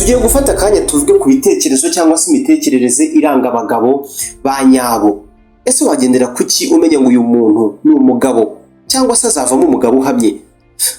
Tugiye gufata akanya tuvuge ku bitekerezo cyangwa se imitekerereze iranga abagabo ba nyabo. Ese wagendera kuki umenya ngo uyu muntu ni umugabo cyangwa se azavamo umugabo uhamye?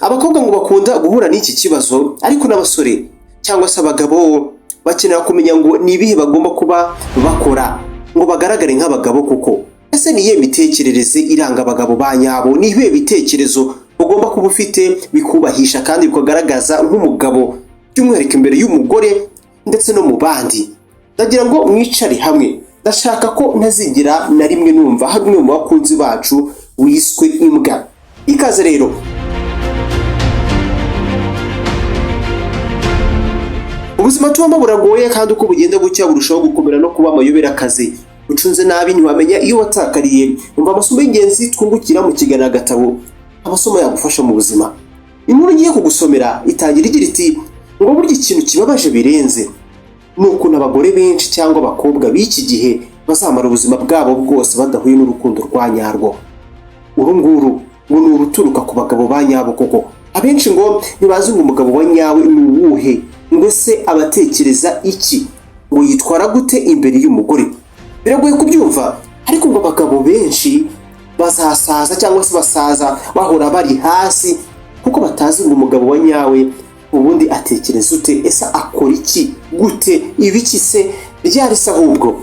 Abakobwa ngo bakunda guhura n'iki kibazo, ariko n'abasore cyangwa se abagabo bakenera kumenya ngo ni ibihe bagomba kuba bakora ngo bagaragare nk'abagabo koko. Ese ni iyihe mitekerereze iranga abagabo ba nyabo? Ni ibihe bitekerezo ugomba kuba ufite bikubahisha kandi bikagaragaza nk'umugabo, by'umwihariko imbere y'umugore ndetse no mu bandi? Ndagira ngo mwicare hamwe. Ndashaka ko ntazigera na rimwe numva hari umwe mu bakunzi bacu wiswe imbwa. Ikaze rero. Ubuzima tubamo buragoye, kandi uko bugenda bucya burushaho gukomera no kuba amayobera. Akazi ucunze nabi ntiwamenya iyo watakariye. Umva amasomo y'ingenzi twungukira mu kiganiro Agatabo, amasomo yagufasha mu buzima. Inkuru ngiye kugusomera itangira igira iti: ngo burya ikintu kibabaje birenze ni ukuntu abagore benshi cyangwa abakobwa b'iki gihe bazamara ubuzima bwabo bwose badahuye n'urukundo rwa nyarwo. Uru nguru ngo ni uruturuka ku bagabo ba nyabo koko. Abenshi ngo ntibazi ngo umugabo wa nyawe ni uwuhe, ngo se abatekereza iki, ngo yitwara gute imbere y'umugore. Biragoye kubyumva, ariko ngo abagabo benshi bazasaza cyangwa se basaza bahora bari hasi kuko batazi ngo umugabo wa nyawe ubundi atekereza ute, ese akora iki, gute, ibiki se, ryari se ahubwo.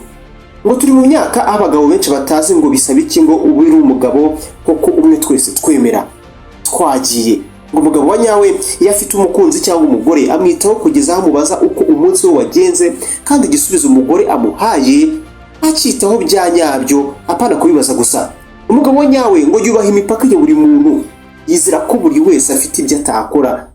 Ngo turi mu myaka aho abagabo benshi batazi ngo bisaba iki ngo ube uri umugabo koko umwe twese twemera. Twagiye. Ngo umugabo wa nyawe iyo afite umukunzi cyangwa umugore amwitaho kugeza aho amubaza uko umunsi we wagenze, kandi igisubizo umugore amuhaye acyitaho bya nyabyo, apana kubibaza gusa. Umugabo wa nyawe ngo yubaha imipaka ya buri muntu, yizera ko buri wese afite ibyo atakora.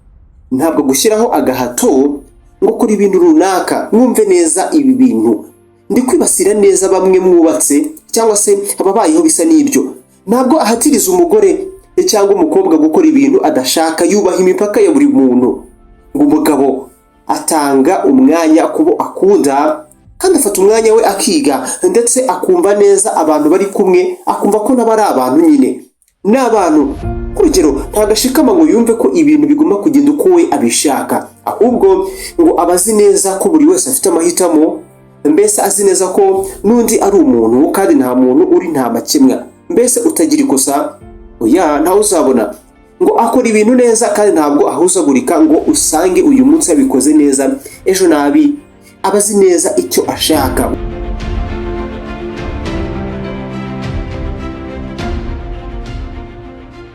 Ntabwo gushyiraho agahato ngo kora ibintu runaka. Mwumve neza ibi bintu, ndi kwibasira neza bamwe mwubatse cyangwa se ababayeho bisa n'ibyo. Ntabwo ahatiriza umugore cyangwa umukobwa gukora ibintu adashaka, yubaha imipaka ya buri muntu. Ngo umugabo atanga umwanya ku bo akunda, kandi afata umwanya we akiga ndetse akumva neza abantu bari kumwe, akumva ko nabo ari abantu nyine, ni abantu. Urugero, ntagashikama ngo yumve ko ibintu bigomba kugenda uko we abishaka, ahubwo ngo aba azi neza ko buri wese afite amahitamo, mbese azi neza ko n'undi ari umuntu kandi nta muntu uri nta makemwa, mbese utagira ikosa, oya, ntawe uzabona. Ngo akora ibintu neza kandi ntabwo ahuzagurika ngo usange uyu munsi yabikoze neza ejo nabi, aba azi neza icyo ashaka.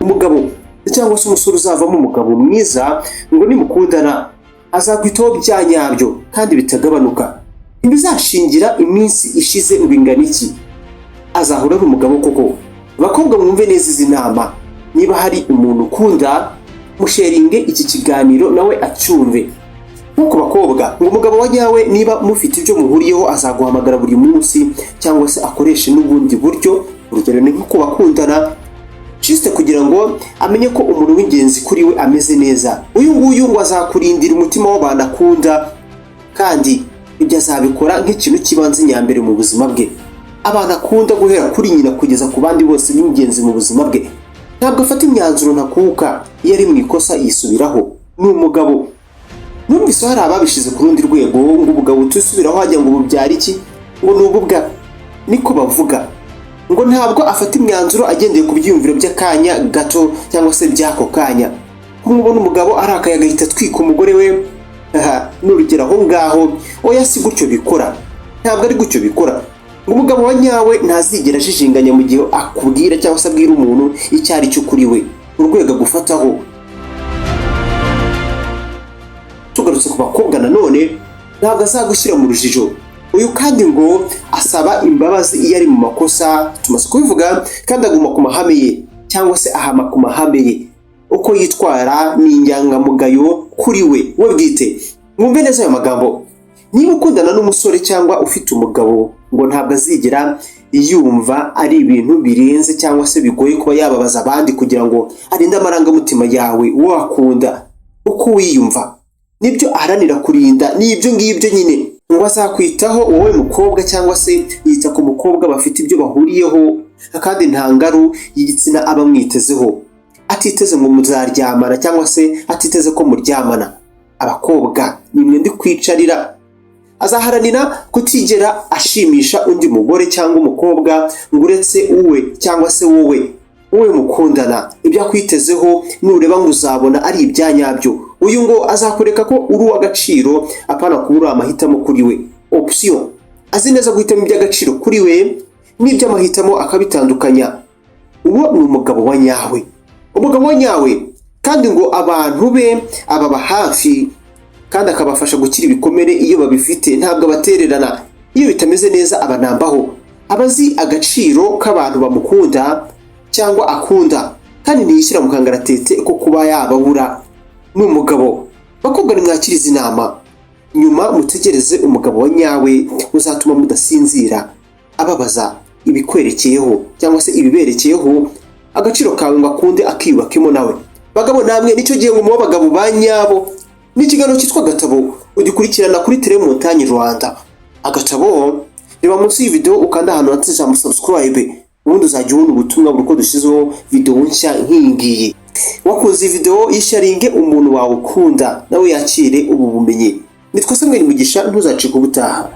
Umugabo cyangwa se umusore uzavamo umugabo mwiza ngo nimukundana azakwitaho bya nyabyo kandi bitagabanuka. Ntibizashingira iminsi ishize ngo ingana iki, azahora ari umugabo koko. Bakobwa, mwumve neza izi nama. Niba hari umuntu ukunda, musharinge iki kiganiro nawe acyumve. Nko ku bakobwa, ngo umugabo wa nyawe niba mufite ibyo muhuriyeho azaguhamagara buri munsi cyangwa se akoreshe n'ubundi buryo. Urugero ni nko ku bakundana, juste kugira ngo amenye ko umuntu w'ingenzi kuri we ameze neza. Uyu nguyu ngo azakurindira umutima w'abantu akunda, kandi ibyo azabikora nk'ikintu cy'ibanze nyambere mu buzima bwe. Abantu akunda guhera kuri nyina kugeza ku bandi bose b'ingenzi mu buzima bwe. Ntabwo afata imyanzuro ntakuka, iyo ari mu ikosa yisubiraho, ni umugabo. Numvise hari ababishize ku rundi rwego ngo ubugabo utisubiraho hajya ngo bubyara iki, ngo ni ububwa, niko bavuga. Ngo ntabwo afata imyanzuro agendeye ku byiyumviro by'akanya gato cyangwa se by'ako kanya. Kumubona umugabo arakaye agahita atwika umugore we, aha nurugero aho ngaho, oya, si gutyo bikora, ntabwo ari gutyo bikora. Ngo umugabo wa nyawe ntazigera ajijinganya mu gihe akubwira cyangwa se abwira umuntu icyo ari cyo kuri we, urwego agufataho. Tugarutse ku bakobwa nanone, ntabwo azagushyira mu rujijo. Uyu kandi ngo asaba imbabazi iyo ari mu makosa, tumaze kubivuga, kandi aguma ku mahame ye cyangwa se ahama ku mahame ye. Uko yitwara ni inyangamugayo kuri we we bwite. Mwumve neza ayo magambo. Niba ukundana n'umusore cyangwa ufite umugabo, ngo ntabwo azigera yumva ari ibintu birenze cyangwa se bigoye kuba yababaza abandi kugira ngo arinde amarangamutima yawe wakunda. Uko wiyumva nibyo aharanira kurinda, ni ibyo ngibyo nyine. Ngo azakwitaho wowe mukobwa cyangwa se yita ku mukobwa bafite ibyo bahuriyeho, kandi nta ngaru y'igitsina aba amwitezeho, atiteze ngo muzaryamana cyangwa se atiteze ko muryamana. Abakobwa, nimwe ndi kwicarira. Azaharanira kutigera ashimisha undi mugore cyangwa umukobwa ngo uretse uwe cyangwa se wowe mukundana. Ibyo akwitezeho nureba ngo uzabona ari ibya nyabyo. Uyu ngo azakwereka ko uri uw'agaciro, apana kuba uri amahitamo kuri we, option. Azi neza guhitamo iby'agaciro kuri we n'iby'amahitamo akabitandukanya. Uwo ni umugabo wa nyawe. Umugabo wa nyawe kandi ngo abantu be ababa hafi kandi akabafasha gukira ibikomere iyo babifite. Ntabwo abatererana. Iyo bitameze neza abanambaho. Aba azi agaciro k'abantu bamukunda cyangwa akunda, kandi ntiyishyira mu kangaratete ko kuba yababura. Ni umugabo. Bakobwa, nimwakiriza inama, nyuma mutegereze umugabo wa nyawe uzatuma mudasinzira, ababaza ibikwerekeyeho cyangwa se ibiberekeyeho, agaciro kawe ngo akunde akiyubakemo nawe. Bagabo namwe, nicyo gihe ngo mube abagabo ba nyabo. Ni ikiganiro cyitwa Agatabo, ugikurikirana kuri Tele Montagne Rwanda. Agatabo, reba munsi y'iyi video ukanda ahantu handitse ijambo "subscribe", ubundi uzajya ubona ubutumwa buri uko dushyizeho video nshya nk'iyi ngiyi. Wakunze iyi video, yisharinge umuntu wawe ukunda, nawe yakire ubu bumenyi. Nitwa Samuel Mugisha, ntuzacike ubutaha.